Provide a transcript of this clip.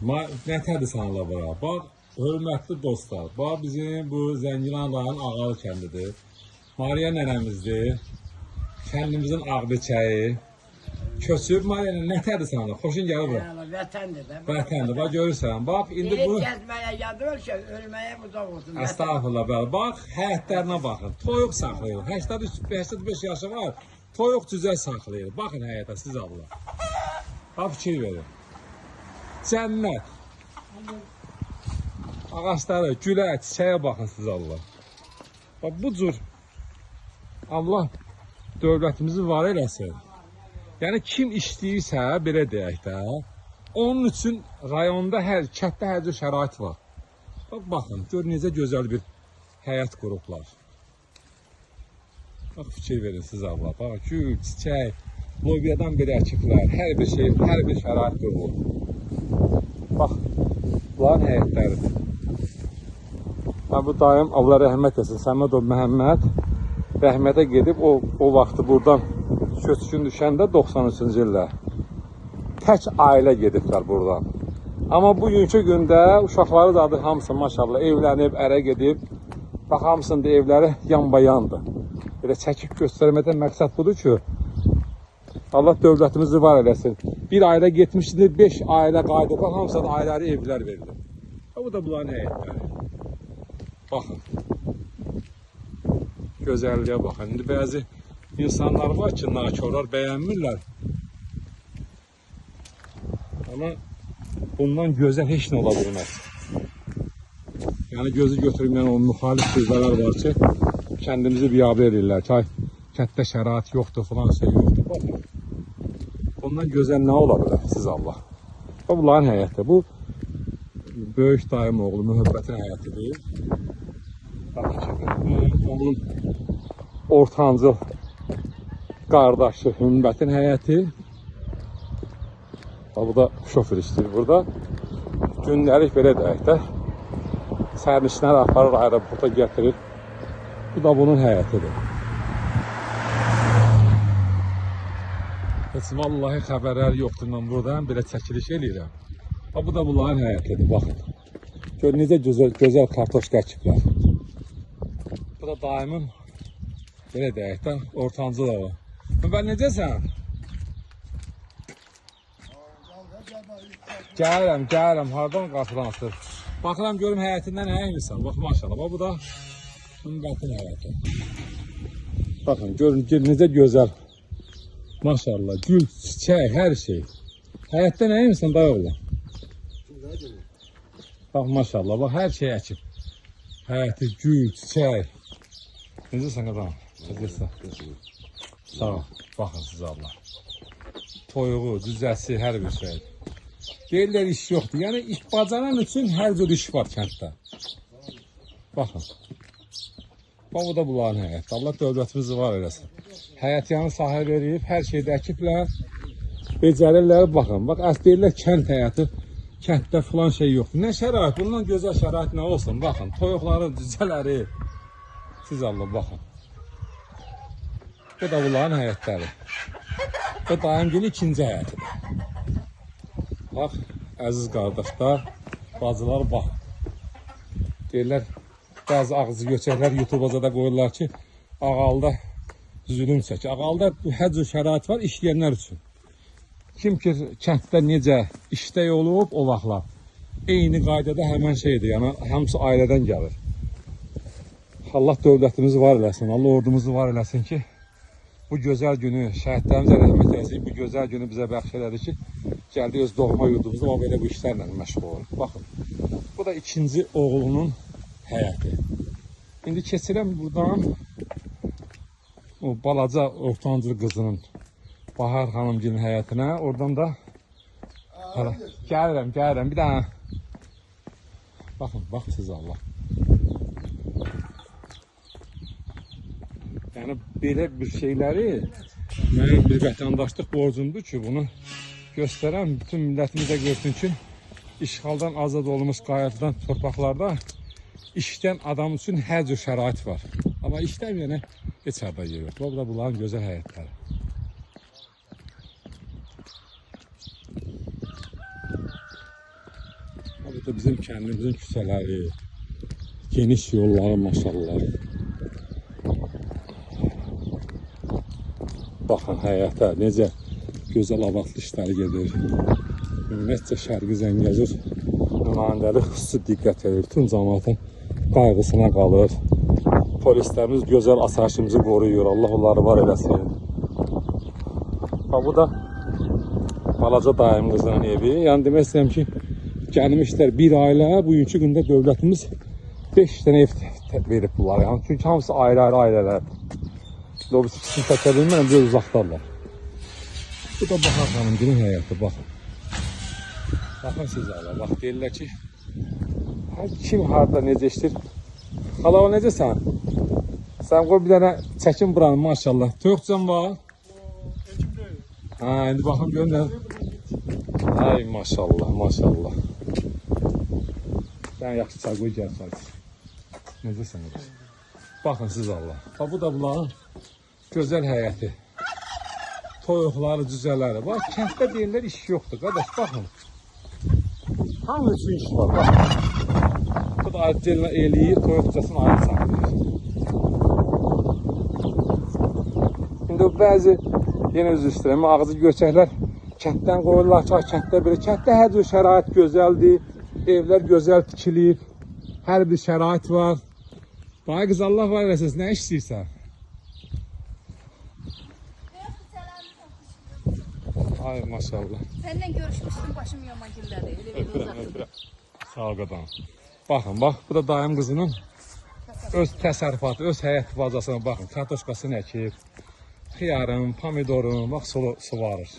Nətərdir sənlə bura? Bax, hörmətli dostlar, bax bizim bu Zəngilan rayonun Ağalı kəndidir. Mariya nənəmizdir. Kəndimizin ağbeçəyi. Köçüb Mariya nənə, nətərdir sənlə? Xoşun gəlir bura. Yəni, vətəndir də. Vətəndir, bax görürsən. Bax, indi bu... Gelib gəzməyə yadır ki, ölməyə uzaq olsun. Estağfurullah, bəli. Bax, həyətlərinə baxın. Toyuq saxlayır. 83-85 yaşı var. Toyuq cücə saxlayır. Baxın həyətə, siz abla. Bax, fikir verin. Cənnət. Ağacları, gülə, çiçəyə baxın siz Allah. Bax, bu cür Allah dövlətimizi var eləsin. Yəni, kim işləyirsə, belə deyək də, onun üçün rayonda, hər, kənddə hər cür şərait var. Bax, baxın, gör necə gözəl bir həyat qurublar. Bax, fikir verin siz abla. Bax, gül, çiçək, lobyadan belə əkiblər, hər bir şey, hər bir şərait qurulub. Bax, bunların həyətləridir. Ha, bu dayım, Allah rəhmət etsin, Səmədov Məhəmməd rəhmətə gedib o vaxtı buradan köçkün düşəndə 93-cü ildə tək ailə gediblər buradan. Amma bugünkü gündə uşaqları da adı hamısı maşallah evlənib, ərə gedib. Bax, hamısının da evləri yanbayandır. Belə çəkib göstərmədən məqsəd budur ki, Allah dövlətimizi var eləsin. Bir ailə getmişdir, 5 ailə qayıdıblar, hamısına da ailələri evlər verilir. Bu da bunların həyətləri. Baxın. Gözəlliyə baxın. İndi bəzi insanlar var ki, nakorlar bəyənmirlər. Amma bundan gözəl heç nə ola bilməz. Yəni gözü götürməyən o müxalif qüvvələr var ki, kəndimizi biabır edirlər ki, ay, kənddə şərait yoxdur, filan şey yoxdur. Baxın, bundan gözəl nə ola bilər siz Allah? Bu bunların həyəti. Bu böyük dayım oğlu Mühəbbətin həyətidir. Baxın ki, bu onun ortancıl qardaşı Hümbətin həyəti. Bax, bu da şofer işləyir burada. Gündəlik belə deyək də, sərnişinləri aparır, aeroporta gətirir. Bu da bunun həyətidir. Heç vallahi xəbərlər yoxdur, mən buradan belə çəkiliş eləyirəm. Bax, bu da bunların həyətidir, baxın. Gör necə gözəl, gözəl kartoşka əkiblər. Bu da dayımın, belə deyək də, ortancıl oğlu. Mən necəsən? Gəlirəm, gəlirəm. Hardan qapıdan atır? Baxıram, görüm həyətindən nə yemirsən. Bax, maşallah. Bax, bu da Hümbətin həyəti. Baxın, görün, necə gözəl. Maşallah, gül, çiçək, hər şey. Həyətdə nə yemirsən, dayı oğlu? Bax, maşallah, bax, hər şey əkib. Həyəti, gül, çiçək. Necəsən, qadam? Necəsən? Sağ ol. Baxın sizə Allah. Toyuğu, cücəsi, hər bir şey. Deyirlər, iş yoxdur. Yəni, iş bacaran üçün hər cür iş var kənddə. Baxın. Bax, bu da bunların həyəti. Allah dövlətimizi var eləsin. Həyət yanı sahə verib, hər şeydə əkiblər, becərirlər. Baxın, bax, əs deyirlər, kənd həyəti, kənddə filan şey yoxdur. Nə şərait? Bundan gözəl şərait nə olsun? Baxın, toyuqları, cücələri. Siz Allah, baxın. Bu da bunların həyətləri. Bu dayımgilin ikinci həyətidir. Bax, əziz qardaşlar, bacılar, bax. Deyirlər, bəzi ağzı göçəklər YouTube-a da qoyurlar ki, Ağalıda zülüm çəkir. Ağalıda hər cür şərait var işləyənlər üçün. Kim ki, kənddə necə işdə olub o vaxtlar, eyni qaydada həmən şeydir, yəni hamısı ailədən gəlir. Allah dövlətimizi var eləsin, Allah ordumuzu var eləsin ki, bu gözəl günü, şəhidlərimizə rəhmət eləsin, bu gözəl günü bizə bəxş elədi ki, gəldi öz doğma yurdumuzda, amma belə bu işlərlə məşğul olur. Baxın, bu da ikinci oğlunun həyəti. İndi keçirəm buradan o balaca ortancıl qızının Bahar xanımgilin həyətinə. Oradan da hələ, gəlirəm, gəlirəm. Bir dənə. Baxın, bax siz Allah. Yəni belə bir şeyləri mənim bir vətəndaşlıq borcumdur ki, bunu göstərəm. Bütün millətimiz də görsün ki, işğaldan azad olunmuş qayıtılan torpaqlarda işləyən adam üçün hər cür şərait var. Amma işləməyənə heç harda yer yoxdur. Bu da bunların gözəl həyətləri. Bu da bizim kəndimizin küçələri. Geniş yolları maşallah. Baxın həyətə necə gözəl abadlı işləri gedir. Ümumiyyətcə Şərqi Zəngəzur nümayəndəlik xüsusi diqqət edir. Bütün cəmaətin qayğısına qalır. Polislərimiz gözəl asayişimizi qoruyur. Allah onları var eləsin. Bax bu da balaca dayım qızının evi. Yəni demək istəyirəm ki, gəlmişlər bir ailə, bugünkü gündə dövlətimiz 5 dənə ev verib bunlara. Yəni çünki hamısı ayrı-ayrı ailələrdir. İndi o birisi ikisini təkə bilmirəm, biraz uzaqdadırlar. Bu da Bahar xanımgilin həyəti, baxın. Baxın siz ala, bax deyirlər ki, hər kim harda necə işləyir. Xala, o necəsən? Sən qoy bir dənə çəkin buranı maşallah. Toyuqcan var. Ha, indi baxım görüm nə. Ay maşallah, maşallah. Sən yaxşı çay qoy gəl çay. Necəsən qardaş? Baxın siz Allah. Bax bu da bunların gözəl həyəti. Toyuqları, cüzələri. Bax kənddə deyirlər iş yoxdur qardaş, baxın. Hamı üçün iş var, bax. Bu da ayrıca eləyir, toyuqcasını ayrı saxlayır. İndi o bəzi yenə üzr istəyirəm, ağzı göçəklər kənddən qoyurlar ki, ay kənddə belə. Kənddə hər cür şərait gözəldir, evlər gözəl tikilib, hər bir şərait var. Bay qız Allah var eləsin, nə işləyirsən? Ay maşallah. Seninle görüşmüştüm, başım yaman gillədi. Elə bir Öpürəm, uzaqdır. öpürəm. Sağ ol qadan. Baxın, bax, bu da dayım qızının öz təsərrüfatı, öz həyət bacasına baxın. Kartoşkasını əkib, xiyarın, pomidorun, bax, sulu suvarır.